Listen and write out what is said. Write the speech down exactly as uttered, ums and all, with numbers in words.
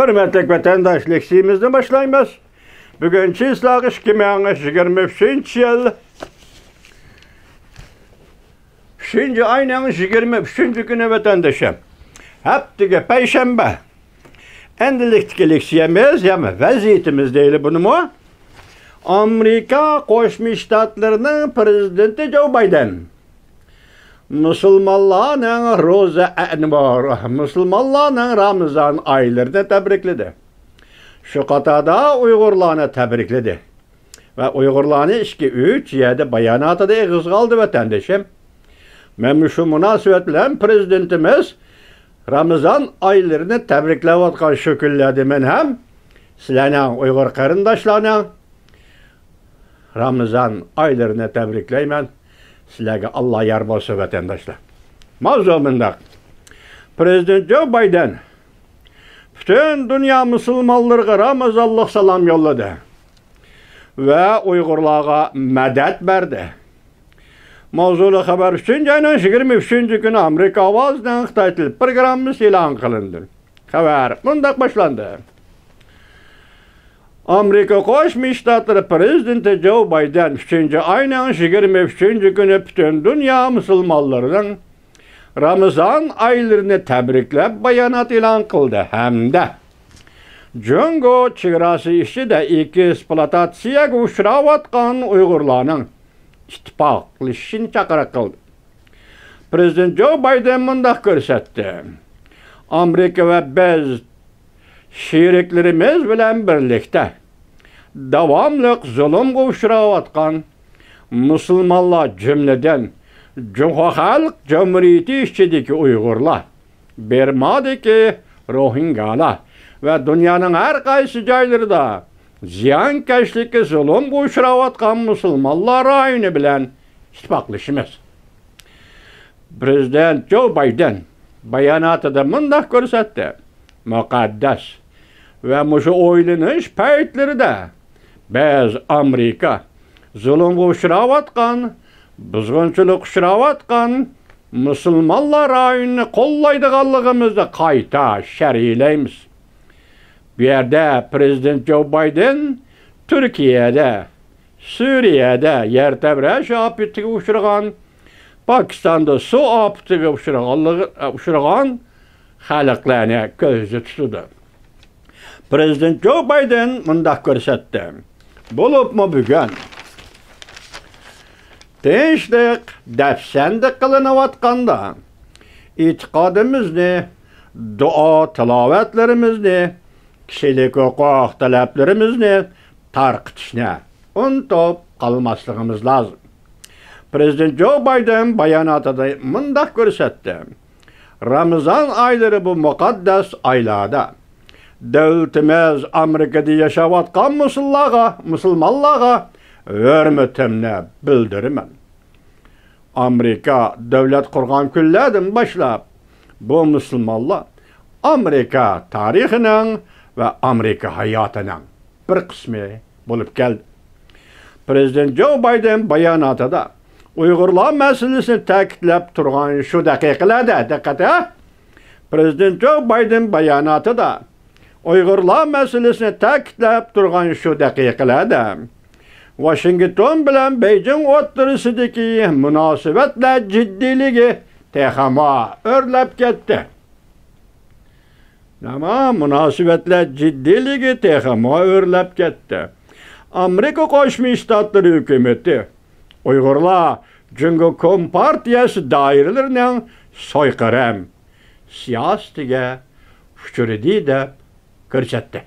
ھۆرمەتلىك ۋەتەنداش، لېكسىيىمىزنى باشلايمىز. بۈگۈن چىسلاق ئىككى مىڭ يىگىرمە ئۈچىنچى يىل، ئۈچىنچى ئاينىڭ يىگىرمە ئۈچىنچى كۈنى، ۋەتەندىشىم. ھەپتىگە پەيشەنبە. ئەمدىلىكتىكى لېكسىيەمىز، يا ۋەزىيىتىمىز دەيلى بۇنىمۇ. ئامېرىكا قوشما شتاتلىرىنىڭ پىرېزىدېنتى جو بايدېن مۇسۇلمانلارنىڭ روزا ئەنۋار، مۇسۇلمانلارنىڭ رامىزان ئايلىرىنى تەبرىكلىدى. شۇ قاتاردا ئۇيغۇرلارنى تەبرىكلىدى. ۋە ئۇيغۇرلارنى ئىككى، ئۈچ يەردە باياناتىدا ئېغىزغا ئالدى، ۋەتەندىشىم. مەن مۇشۇ مۇناسىۋەت بىلەن پىرېزىدېنتىمىز رامىزان ئايلىرىنى تەبرىكلەۋاتقان شۇ كۈنلەردە مەن ھەم سىلەرنىڭ، ئۇيغۇر قېرىنداشلارنىڭ رامىزان ئايلىرىنى تەبرىكلەيمەن. سىلەرگە ئاللا يار بولسۇن، ۋەتەنداشلار. ماۋزۇ مۇنداق. پىرېزىدېنت جو بايدېن پۈتۈن دۇنيا مۇسۇلمانلىرىغا رامىزانلىق سالام يوللىدى ۋە ئۇيغۇرلارغا مەدەت بەردى. ماۋزۇلۇق خەۋەر ئۈچىنچى ئاينىڭ يىگىرمە ئۈچىنچى كۈنى ئامېرىكا ئاۋازىنىڭ خىتاي تىل پروگراممىسى ئېلان قىلىندى. خەۋەر مۇنداق باشلاندى. ئامېرىكا قوشما شتاتلىرى پىرېزىدېنتى جو بايدېن ئۈچىنچى ئاينىڭ يىگىرمە ئۈچىنچى كۈنى پۈتۈن دۇنيا مۇسۇلمانلىرىنىڭ رامىزان ئايلىرىنى تەبرىكلەپ بايانات ئېلان قىلدى ھەمدە جۇڭگو چېگراسى ئىچىدە ئېكسپلۇئاتاتسىيەگە ئۇچراۋاتقان ئۇيغۇرلارنىڭ ئىتتىپاقلىشىشىنى چاقىرىق قىلدى. پىرېزىدېنت جو بايدېن مۇنداق كۆرسەتتى: ئامېرىكا ۋە بىز شېرىكلىرىمىز بىلەن بىرلىكتە داۋاملىق زۇلۇمغا ئۇچراۋاتقان مۇسۇلمانلار، جۈملىدىن جۇڭخۇا خەلق جۇمھۇرىيىتى ئىچىدىكى ئۇيغۇرلار، بىرمادىكى روھىنگالار ۋە دۇنيانىڭ ھەر قايسى جايلىرىدا زىيانكەشلىككە، زۇلۇمغا ئۇچراۋاتقان مۇسۇلمانلار رايونى بىلەن ئىتتىپاقلىشىمىز. پىرېزىدېنت جو بايدېن باياناتىدا مۇنداق كۆرسەتتى: مۇقەددەس ۋە مۇشۇ ئويلىنىش پەيتلىرىدە بىز ئامېرىكا زۇلۇمغا ئۇچراۋاتقان، بۇزغۇنچىلىققا ئۇچراۋاتقان مۇسۇلمانلار رايونىنى قوللايدىغانلىقىمىزنى قايتا شەرھلەيمىز. بۇ يەردە پىرېزىدېنت جو بايدېن تۈركىيەدە، سۈرىيەدە يەر تەۋرەش ئاپىتىگە ئۇچرىغان، پاكىستاندا سۇ ئاپىتىگە ئۇچرىغانلىقى، ئۇچرىغان خەلقلەرنى كۆزدە تۇتىدۇ. پىرېزىدېنت جو بايدېن مۇنداق كۆرسەتتى: بولۇپمۇ بۈگۈن تىنچلىق، دەپسەندە قىلىنىۋاتقاندا، ئېتىقادىمىزنى، دۇئا تىلاۋەتلىرىمىزنى، كىشىلىك ھوقۇق تەلەپلىرىمىزنى تارقىتىشنى ئۇنتۇپ قالماسلىقىمىز لازىم. پىرېزىدېنت جو بايدېن باياناتىدا مۇنداق كۆرسەتتى: رامىزان ئايلىرى بۇ مۇقەددەس ئايلاردا دۆلىتىمىز ئامېرىكىدا ياشاۋاتقان مۇسۇللارغا، مۇسۇلمانلارغا ھۆرمىتىمنى بىلدۈرىمەن. ئامېرىكا دۆلەت قۇرغان كۈنلەردىن باشلاپ، بۇ مۇسۇلمانلار ئامېرىكا تارىخىنىڭ ۋە ئامېرىكا ھاياتىنىڭ بىر قىسمى بولۇپ كەلدى. پىرېزىدېنت جو بايدېن باياناتىدا ئۇيغۇرلار مەسىلىسىنى تەكىتلەپ تۇرغان شۇ دەقىقىلەردە، دىققەت ھە! پىرېزىدېنت جو بايدېن باياناتىدا ئۇيغۇرلار مەسىلىسىنى تەكىتلەپ تۇرغان شۇ دەقىقىلەردە، ۋاشىنگتون بىلەن بېيجىڭ ئوتتۇرىسىدىكى مۇناسىۋەتلەر جىددىيلىكى تېخىمۇ ئۆرلەپ كەتتى. نېمە؟ مۇناسىۋەتلەر جىددىيلىكى تېخىمۇ ئۆرلەپ كەتتى. ئامېرىكا قوشما شتاتلىرى ھۆكۈمىتى ئۇيغۇرلار جۇڭگو كومپارتىيەسى دائىرىلىرىنىڭ سويقىرەم سىياسىتىگە ئۇچرىدى دەپ كۆرسەتتى.